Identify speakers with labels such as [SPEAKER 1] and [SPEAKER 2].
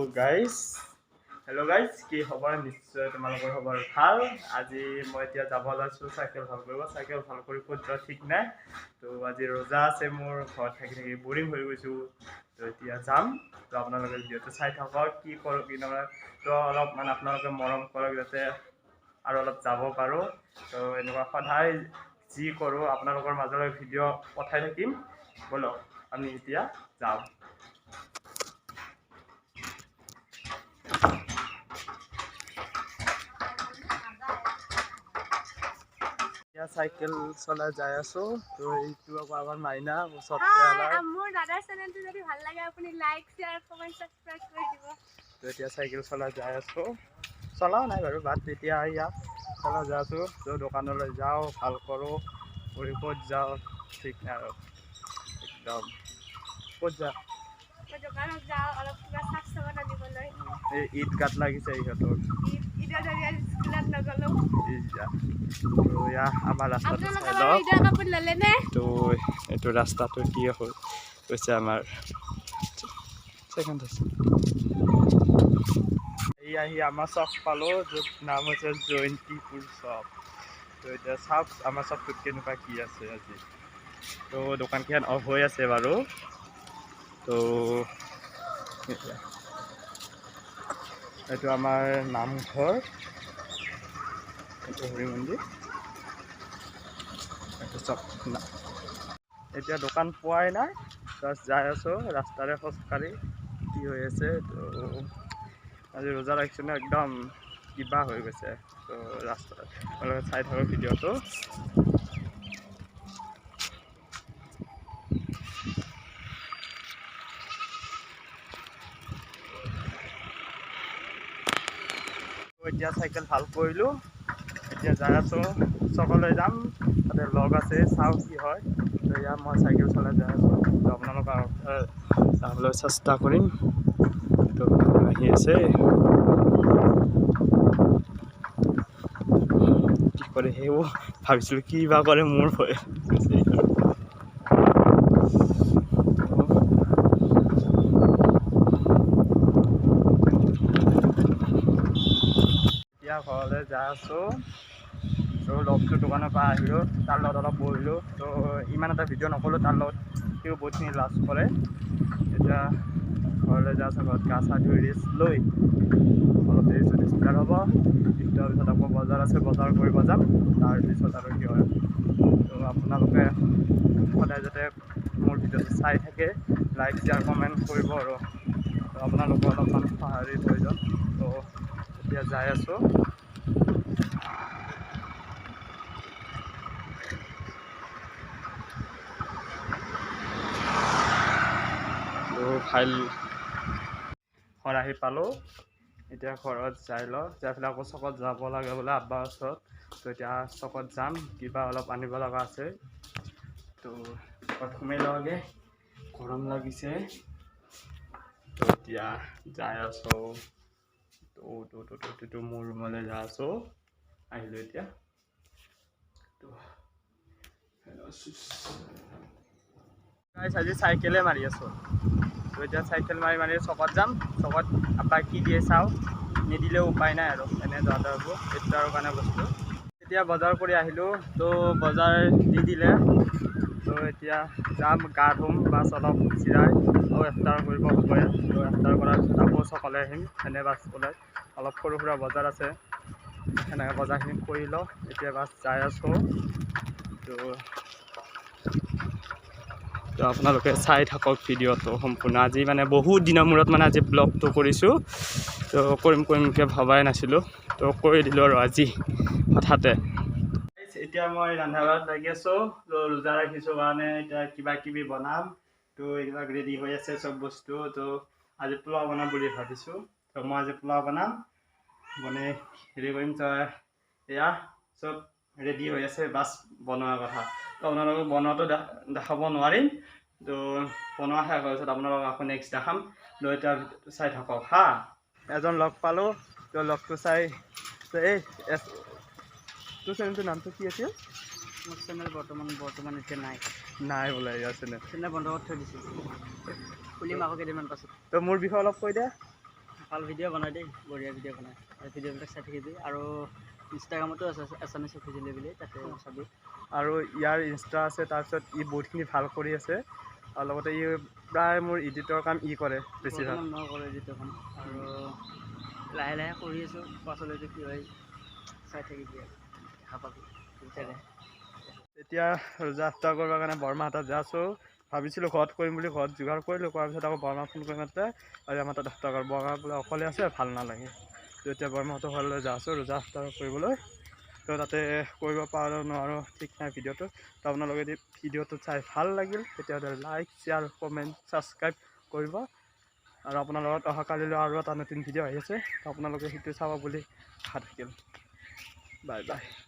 [SPEAKER 1] Hello' guys, কি খবৰ? নিশ্চয় তোমালোকৰ খবৰ ভাল। আজি মই এতিয়া যাব ওলাইছোঁ চাইকেল ভাল কৰিব। চাইকেল ভাল কৰি ক'ত যোৱা ঠিক নাই। তো আজি ৰোজা আছে মোৰ, ঘৰত থাকি থাকি বৰিং হৈ গৈছোঁ। তো এতিয়া যাম। তো আপোনালোকে ভিডিঅ'টো চাই থাকক, কি কৰোঁ কি নকৰোঁ। তো অলপমান আপোনালোকে মৰম কৰক যাতে আৰু অলপ যাব পাৰোঁ। তো এনেকুৱা সদায় যি কৰোঁ, আপোনালোকৰ মাজলৈ ভিডিঅ' পঠাই থাকিম। ব'লক, আমি এতিয়া যাওঁ। এতিয়া চাইকেল চলাই যাই আছো। তো এইটো আকৌ আমাৰ মাইনা ওচৰতে।
[SPEAKER 2] হাই, মোৰ দাদাৰ চেনেলটো যদি ভাল লাগে, আপুনি লাইক, শ্বেয়াৰ, কমেণ্ট, ছাবস্ক্ৰাইব কৰি দিব।
[SPEAKER 1] তো এতিয়া চাইকেল চলাই যাই আছো। চলাও নাই বাৰু, বাট এতিয়া ইয়াত চলাই যাই আছো। তো দোকানলৈ যাওঁ, ভাল কৰোঁ, কৰি ক'ত যাওঁ ঠিক নাই আৰু একদম ক'ত যা।
[SPEAKER 2] মই দোকানত যাওঁ অলপ কিবা চাফ চাবোন আনিবলৈ।
[SPEAKER 1] এই ঈদ গাত লাগিছে ইহঁতৰ।
[SPEAKER 2] ঈদৰ যদি আজি স্কুলত নগ'লো।
[SPEAKER 1] ইয়া, তো ইয়া আমাৰ ৰাস্তাটো
[SPEAKER 2] আপোনালোকে
[SPEAKER 1] চাই
[SPEAKER 2] বাৰু
[SPEAKER 1] লওক।
[SPEAKER 2] ঈদৰ কাপোৰ ল'লে নে?
[SPEAKER 1] তো এইটো ৰাস্তাটো কি হৈ হৈছে আমাৰ ছেকেণ্ড আছে। এই আহি আমাৰ চক পালোঁ, য'ত নাম হৈছে জয়ন্তীপুৰ চক। তো এতিয়া চাওক আমাৰ চকটোত কেনেকুৱা কি আছে আজি। তো দোকানকেইখন অফ হৈ আছে বাৰু। তো এতিয়া এইটো আমাৰ নামঘৰ, এইটো হৰি মন্দিৰ, এইটো চক। এতিয়া দোকান পোৱাই নাই, জাষ্ট যাই আছোঁ ৰাস্তাৰে খোজকাঢ়ি। কি হৈ আছে? তো আজি ৰোজা ৰাখিছোঁ ন, একদম কিবা হৈ গৈছে। তো ৰাস্তা আপোনালোকে চাই থাকক ভিডিঅ'টো। তো এতিয়া চাইকেল ভাল কৰিলোঁ, এতিয়া যাই আছোঁ চকলৈ যাম, তাতে লগ আছে, চাওঁ কি হয়। তো ইয়াত মই চাইকেল চলাই যাই আছোঁ। তো আপোনালোক যাবলৈ চেষ্টা কৰিম। তো আহি আছে, কি কৰে সেইও ভাবিছিলোঁ, কি বা কৰে, মোৰ ভয় গৈছে। এতিয়া ঘৰলৈ যাই আছোঁ। তো লগটো দোকানৰ পৰা আহিলোঁ, তাৰ লগত অলপ বহিলোঁ। তো ইমান এটা ভিডিঅ' নকৰিলোঁ তাৰ লগত, সিও বহুতখিনি লাজ কৰে। এতিয়া ঘৰলৈ যাই আছোঁ, ঘৰত গা চা ধুই ৰেষ্ট লৈ অলপ দেৰি পিছত ষ্টাৰ্ট হ'ব। ইফতাৰৰ পিছত আকৌ বজাৰ আছে, বজাৰ কৰিব যাম। তাৰপিছত আৰু কি হয়। তো আপোনালোকে সদায় যাতে মোৰ ভিডিঅ'টো চাই থাকে, লাইক, শ্বেয়াৰ, কমেণ্ট কৰিব আৰু তো আপোনালোকৰ অলপমান সঁহাৰিৰ প্ৰয়োজন। তো এতিয়া যাই আছোঁ। তো ফাইল ঘৰ আহি পালোঁ। এতিয়া ঘৰত যাই লওঁ, যাই পেলাই আকৌ চকত যাব লাগে বোলে আব্বাৰ ওচৰত। তো এতিয়া চকত যাম, কিবা অলপ আনিব লগা আছে। তো ঘৰত সোমাই লওঁগৈ, গৰম লাগিছে। তো এতিয়া যাই আছোঁ। তো তো তো তো তো মোৰ ৰুমলৈ যাই আছোঁ, আহিলোঁ এতিয়া। তো গাইছ, আজি চাইকেলে মাৰি আছোঁ। তো এতিয়া চাইকেল মাৰি মাৰি চকত যাম। চকত আব্বাই কি দিয়ে চাওঁ, নিদিলেও উপায় নাই আৰু এনে যোৱাটো হ'ব ইফতাৰৰ কাৰণে বস্তু। এতিয়া বজাৰ কৰি আহিলোঁ, তো বজাৰ দি দিলে। তো এতিয়া যাম, গা ধুম, বাছ অলপ জিৰাই আৰু ইফতাৰ কৰিব হ'বই। তো ইফতাৰ কৰাৰ পিছত আকৌ চকলৈ আহিম। এনে বাছ ওলাই অলপ সৰু সুৰা বজাৰ আছে, সেনেকৈ বজাৰখিনি কৰি লওঁ। এতিয়া বাছ যাই আছোঁ। তো তো আপোনালোকে চাই থাকক ভিডিঅ'টো সম্পূৰ্ণ। আজি মানে বহুত দিনৰ মূৰত মানে আজি ব্লগটো কৰিছোঁ। তো কৰিম কৰিমকৈ ভবাই নাছিলোঁ, তো কৰি দিলোঁ আৰু আজি হঠাতে। এতিয়া মই ৰন্ধা বঢ়াত লাগি আছোঁ। তো ৰোজা ৰাখিছোঁ কাৰণে এতিয়া কিবা কিবি বনাম। তো এইবিলাক ৰেডি হৈ আছে চব বস্তু। তো আজি পোলাও বনাম বুলি ভাবিছোঁ। তো মই আজি পোলাও বনাম, বনাই হেৰি কৰিম। তো এয়া চব ৰেডি হৈ আছে, বাছ বনোৱাৰ কথা। তো আপোনালোকক বনোৱাটো দেখাব নোৱাৰিম। তো বনোৱা শেষ হোৱাৰ পিছত আপোনালোকক আকৌ নেক্সট দেখাম। তো এতিয়া ভিডিঅ'টো চাই থাকক। হা, এজন লগ পালোঁ। তো লগটো চাই, তো এই তোৰ চেনেলটোৰ নামটো কি আছিল?
[SPEAKER 3] মোৰ চেনেল বৰ্তমান এতিয়া নাই।
[SPEAKER 1] নাই বোলে ইয়াৰ চেনেল।
[SPEAKER 3] চেনেল বন্ধ কৰি থৈ দিছোঁ, খুলিম আকৌ কেইদিনমান পাছত।
[SPEAKER 1] তো মোৰ বিষয়ে অলপ কৈ দে।
[SPEAKER 3] ভাল ভিডিঅ' বনাই দেই, বঢ়িয়া ভিডিঅ' বনায়। আৰু ভিডিঅ'বিলাক চাই থাকিবি। আৰু ইনষ্টাগ্ৰামতো আছে এছামিছ অফিচিয়েলি বুলি, তাতে চাবি।
[SPEAKER 1] আৰু ইয়াৰ ইনষ্টা আছে। তাৰপিছত ই বহুতখিনি ভাল কৰি আছে আৰু লগতে ই প্ৰায় মোৰ এডিটৰ কাম ই কৰে বেছিভাগ।
[SPEAKER 3] বৰ্তমান মই কৰোঁ এডিটৰ কাম আৰু লাহে লাহে কৰি আছোঁ। পাছলৈকে কি হয় চাই থাকিবি আৰু দেখা পাবি দুইটাৰে।
[SPEAKER 1] এতিয়া ৰোজা আফতাৰ কৰিবৰ কাৰণে বৰমাৰ তাত যাই আছোঁ। ভাবিছিলোঁ ঘৰত কৰিম বুলি, ঘৰত যোগাৰ কৰিলোঁ। কৰাৰ পিছত আকৌ বৰমা ফোন কৰি মাতিলে আৰু আমাৰ তাত আফতাৰ কৰ। বৰমা বোলে অকলে আছে, ভাল নালাগে। তো এতিয়া বৰমাহঁতৰ ঘৰলৈ যাই আছোঁ ৰোজা আফতাৰ কৰিবলৈ। তো তাতে কৰিব পাৰোঁ নোৱাৰোঁ ঠিক নাই ভিডিঅ'টো। তো আপোনালোকে যদি ভিডিঅ'টো চাই ভাল লাগিল, তেতিয়াহ'লে লাইক, শ্বেয়াৰ, কমেণ্ট, ছাবস্ক্ৰাইব কৰিব। আৰু আপোনাৰ লগত অহাকালিলৈ আৰু এটা নতুন ভিডিঅ' আহি আছে, তো আপোনালোকে সেইটো চাব বুলি আশা থাকিল। Bye bye.